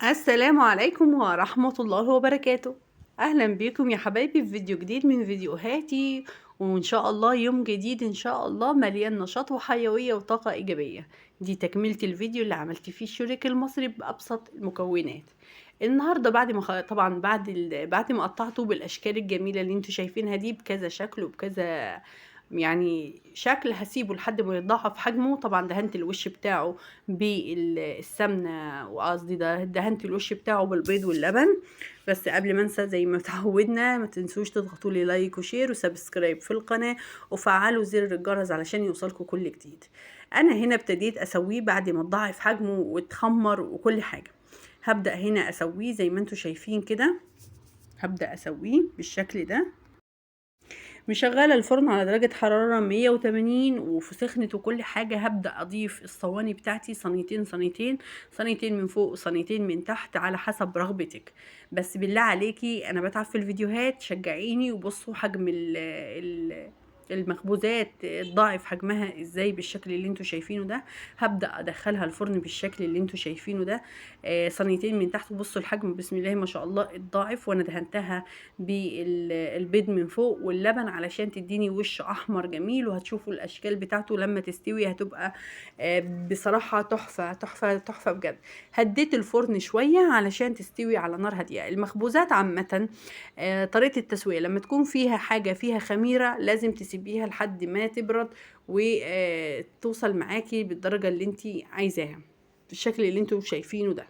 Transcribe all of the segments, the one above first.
السلام عليكم ورحمة الله وبركاته. أهلا بكم يا حبايبي في فيديو جديد من فيديوهاتي، وإن شاء الله يوم جديد إن شاء الله مليان نشاط وحيوية وطاقة إيجابية. دي تكملة الفيديو اللي عملت فيه الشريك المصري بأبسط المكونات. النهاردة بعد ما طبعا بعد ما قطعته بالأشكال الجميلة اللي انتوا شايفينها دي بكذا شكل وبكذا يعني شكل، هسيبه لحد ما يتضاعف حجمه. طبعا دهنت الوش بتاعه بالسمنه، وقصدي ده دهنت الوش بتاعه بالبيض واللبن. بس قبل ما انسى زي ما تعودنا ما تنسوش تضغطوا لي like و share و subscribe في القناة، وفعلوا زر الجرس علشان يوصلكم كل جديد. انا هنا ابتديت اسويه بعد ما اتضاعف حجمه واتخمر وكل حاجة. هبدا هنا اسويه زي ما انتم شايفين كده، هبدا اسويه بالشكل ده. مشغله الفرن على درجه حرارة 180 وسخنت وكل حاجة. هبدا اضيف الصواني بتاعتي، صينيتين صينيتين، صينيتين من فوق وصينيتين من تحت على حسب رغبتك. بس بالله عليكي انا بتعب في الفيديوهات، شجعيني وبصوا حجم المخبوزات اتضاعف حجمها ازاي بالشكل اللي انتوا شايفينه ده. هبدا ادخلها الفرن بالشكل اللي انتوا شايفينه ده، صينيتين من تحت. بصوا الحجم بسم الله ما شاء الله اتضاعف، وانا دهنتها بالبيض من فوق واللبن علشان تديني وش احمر جميل. وهتشوفوا الاشكال بتاعته لما تستوي هتبقى بصراحة تحفة تحفة تحفة بجد. هديت الفرن شوية علشان تستوي على نار هادية. المخبوزات عامة طريقه التسوية لما تكون فيها حاجة فيها خميره لازم تسيبيها لحد ما تبرد وتوصل معاكي بالدرجة اللي انتي عايزاها بالشكل اللي انتوا شايفينه ده.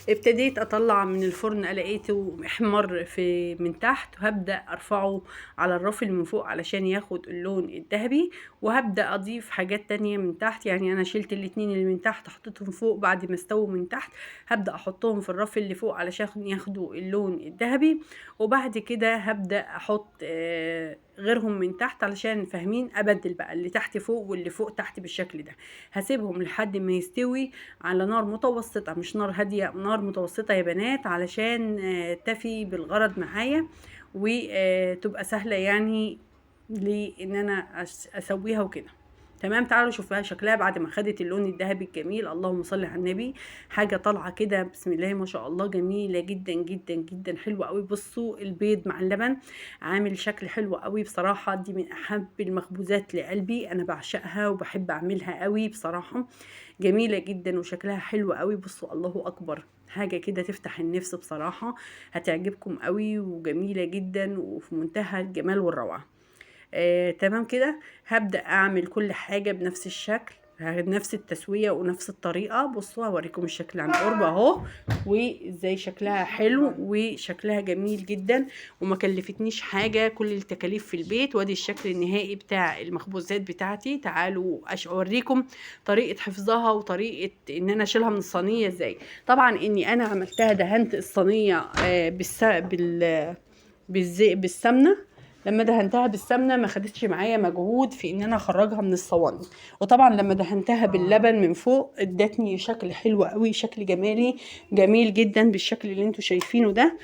ابتديت اطلع من الفرن، لقيته احمر في من تحت، وهبدا ارفعه على الرف من فوق علشان ياخد اللون الذهبي. وهبدا اضيف حاجات تانية من تحت، يعني انا شلت الاتنين اللي من تحت حطيتهم فوق بعد ما استووا من تحت، هبدا احطهم في الرف اللي فوق علشان ياخدوا اللون الذهبي. وبعد كده هبدا احط غيرهم من تحت علشان فاهمين ابدل بقى اللي تحت فوق واللي فوق تحت بالشكل ده. هسيبهم لحد ما يستوي على نار متوسطه، مش نار هادية، نار متوسطه يا بنات علشان تفي بالغرض معايا وتبقى سهلة يعني لان انا اسويها وكده. تمام، تعالوا شوفوها شكلها بعد ما خدت اللون الذهبي الجميل. اللهم صل على النبي، حاجة طالعه كده بسم الله ما شاء الله، جميلة جدا جدا جدا، حلوة قوي. بصوا البيض مع اللبن عامل شكل حلو قوي بصراحة. دي من احب المخبوزات لقلبي، انا بعشقها وبحب اعملها قوي بصراحة، جميلة جدا وشكلها حلو قوي. بصوا الله اكبر، حاجة كده تفتح النفس بصراحة، هتعجبكم قوي وجميلة جدا وفي منتهى الجمال والروعه. تمام كده. هبدأ اعمل كل حاجة بنفس الشكل، بنفس التسوية ونفس الطريقة. بصوا هوريكم الشكل عن قرب اهو، وازاي شكلها حلو وشكلها جميل جدا وما كلفتنيش حاجة، كل التكاليف في البيت. وادي الشكل النهائي بتاع المخبوزات بتاعتي. تعالوا اوريكم طريقة حفظها وطريقة ان انا اشيلها من الصينية ازاي. طبعا اني انا عملتها دهنت الصينية بالسمنة. لما دهنتها بالسمنه ما خدتش معايا مجهود في ان انا اخرجها من الصواني، وطبعا لما دهنتها باللبن من فوق ادتني شكل حلو قوي، شكل جمالي جميل جدا بالشكل اللي انتوا شايفينه ده.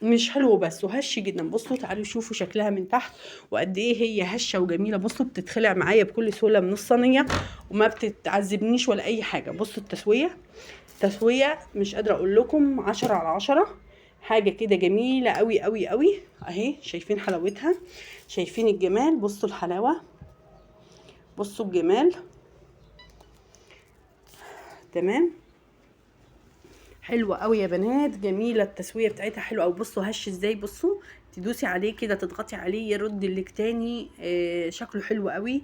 مش حلو بس وهش جدا. بصوا تعالوا شوفوا شكلها من تحت وقد ايه هي هشه وجميلة. بصوا بتتخلع معايا بكل سهولة من الصينية وما بتتعذبنيش ولا اي حاجة. بصوا التسوية، تسويه مش قادرة اقول لكم، 10 على 10، حاجة كده جميلة قوي قوي قوي اهي. شايفين حلاوتها، شايفين الجمال، بصوا الحلاوة، بصوا الجمال. تمام، حلوة قوي يا بنات، جميلة التسوية بتاعتها حلوة قوي. بصوا هش ازاي، بصوا تدوسي عليه كده تضغطي عليه يرد لك تاني. شكله حلو قوي،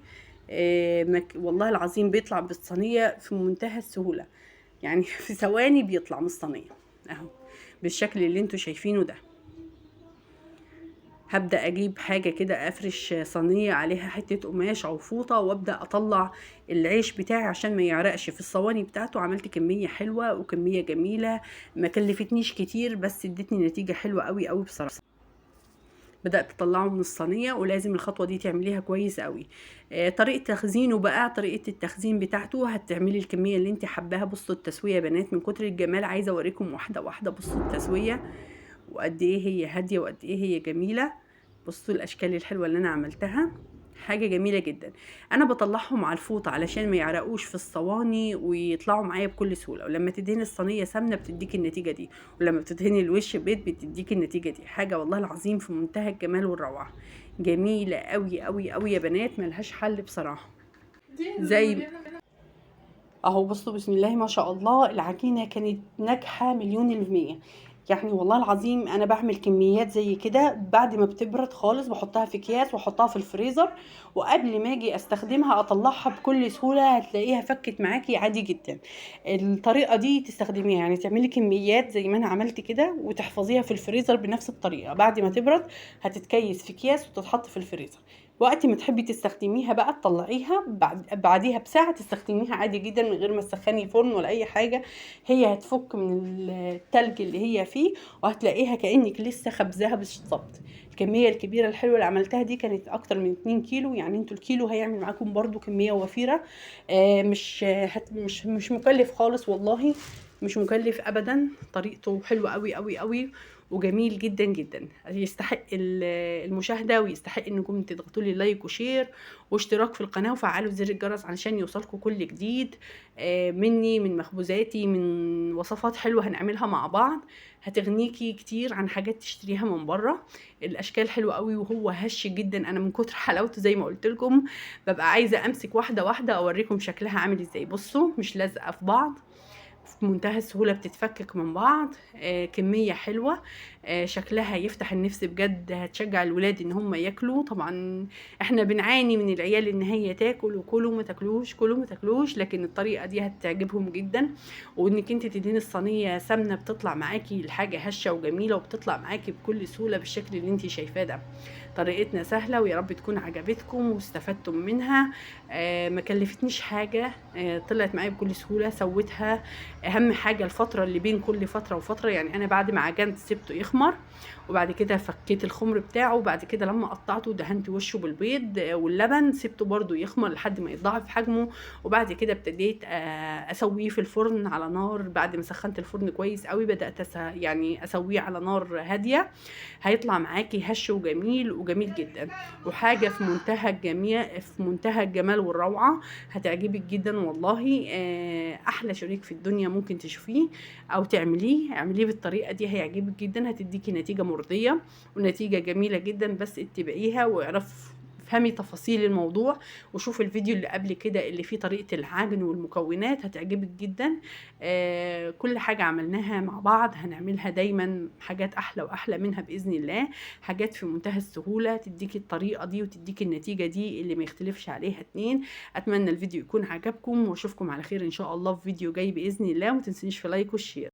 والله العظيم بيطلع بالصينيه في منتهى السهولة، يعني في ثواني بيطلع من الصينية اهو بالشكل اللي انتوا شايفينه ده. هبدأ اجيب حاجة كده، افرش صينية عليها حتة قماش او فوطة، وابدأ اطلع العيش بتاعي عشان ما يعرقش في الصواني بتاعته. عملت كمية حلوة وكمية جميلة، ما كلفتنيش كتير بس ادتني نتيجة حلوة قوي قوي بصراحة. بدأت اطلعه من الصينية، ولازم الخطوة دي تعمليها كويس قوي. طريقة تخزينه بقى، طريقة التخزين بتاعته هتعملي الكمية اللي انت حباها. بصوا التسوية يا بنات من كتر الجمال عايزة اوريكم واحدة واحدة. بصوا التسوية وقد ايه هي هادية وقد ايه هي جميلة. بصوا الاشكال الحلوة اللي انا عملتها، حاجة جميلة جدا. انا بطلعهم على الفوطه علشان ما يعرقوش في الصواني ويطلعوا معايا بكل سهولة. ولما تدهني الصينية سمنه بتديك النتيجة دي، ولما بتدهني الوش بيض بتديك النتيجة دي. حاجة والله العظيم في منتهى الجمال والروعه، جميلة قوي قوي قوي يا بنات، ملهاش حل بصراحة. زي اهو بصوا بسم الله ما شاء الله، العجينة كانت ناجحة 1,000,000%. يعني والله العظيم انا بعمل كميات زي كده، بعد ما بتبرد خالص بحطها في اكياس واحطها في الفريزر، وقبل ما اجي استخدمها اطلعها بكل سهولة، هتلاقيها فكت معاكي عادي جدا. الطريقة دي تستخدميها، يعني تعملي كميات زي ما انا عملت كده وتحفظيها في الفريزر بنفس الطريقة. بعد ما تبرد هتتكيس في اكياس وتتحط في الفريزر، وقت ما تحبي تستخدميها بقى تطلعيها بعديها بساعة تستخدميها عادي جدا من غير ما تسخني فرن ولا اي حاجة. هي هتفك من التلج اللي هي فيه وهتلاقيها كانك لسه خبزاها بالظبط. الكمية الكبيرة الحلوة اللي عملتها دي كانت اكتر من 2 كيلو، يعني انتوا الكيلو هيعمل معاكم برضو كمية وفيرة، مش مكلف خالص والله، مش مكلف ابدا. طريقته حلوة قوي قوي قوي وجميل جدا جدا، يستحق المشاهدة ويستحق انكم تضغطوا لي like و share واشتراك في القناة وفعلوا زر الجرس علشان يوصلكم كل جديد مني، من مخبوزاتي، من وصفات حلوة هنعملها مع بعض، هتغنيكي كتير عن حاجات تشتريها من بره. الاشكال حلوة قوي وهو هش جدا، انا من كتر حلاوته زي ما قلت لكم ببقى عايزه امسك واحدة واحدة اوريكم شكلها عامل ازاي. بصوا مش لازقه في بعض، في منتهى السهولة بتتفكك من بعض. كمية حلوة، شكلها يفتح النفس بجد، هتشجع الولاد ان هم ياكلوا. طبعا احنا بنعاني من العيال ان هي تاكل، وكلوا ما تاكلوش، كلوا ما تاكلوش، لكن الطريقة دي هتعجبهم جدا. وانك انت تدهني الصينية سمنة بتطلع معاكي الحاجة هشة وجميلة، وبتطلع معاكي بكل سهولة بالشكل اللي انت شايفاه ده. طريقتنا سهلة ويا رب تكون عجبتكم واستفدتم منها. ما كلفتنيش حاجة، طلعت معايا بكل سهولة، سويتها. اهم حاجة الفترة اللي بين كل فترة وفترة، يعني انا بعد ما عجنت سبته يخمر، وبعد كده فكيت الخمر بتاعه، وبعد كده لما قطعته دهنت وشه بالبيض واللبن، سبته برده يخمر لحد ما يتضاعف حجمه، وبعد كده ابتديت اسويه في الفرن على نار. بعد ما سخنت الفرن كويس قوي بدات يعني اسويه على نار هادية، هيطلع معاكي هش وجميل وجميل جدا، وحاجه في منتهى الجميع، في منتهى الجمال والروعه، هتعجبك جدا والله. احلى شريك في الدنيا ممكن تشوفيه او تعمليه، اعمليه بالطريقة دي هيعجبك جدا، هتديكي نتيجة مرضية ونتيجة جميلة جدا. بس اتبعيها واعرفي افهمي تفاصيل الموضوع، وشوفي الفيديو اللي قبل كده اللي فيه طريقه العجن والمكونات، هتعجبك جدا. كل حاجة عملناها مع بعض هنعملها دايما حاجات احلى واحلى منها باذن الله، حاجات في منتهى السهولة تديكي الطريقة دي وتديكي النتيجة دي اللي ما يختلفش عليها اتنين. اتمنى الفيديو يكون عجبكم، واشوفكم على خير ان شاء الله في فيديو جاي باذن الله، وما تنسونيش في like وال share.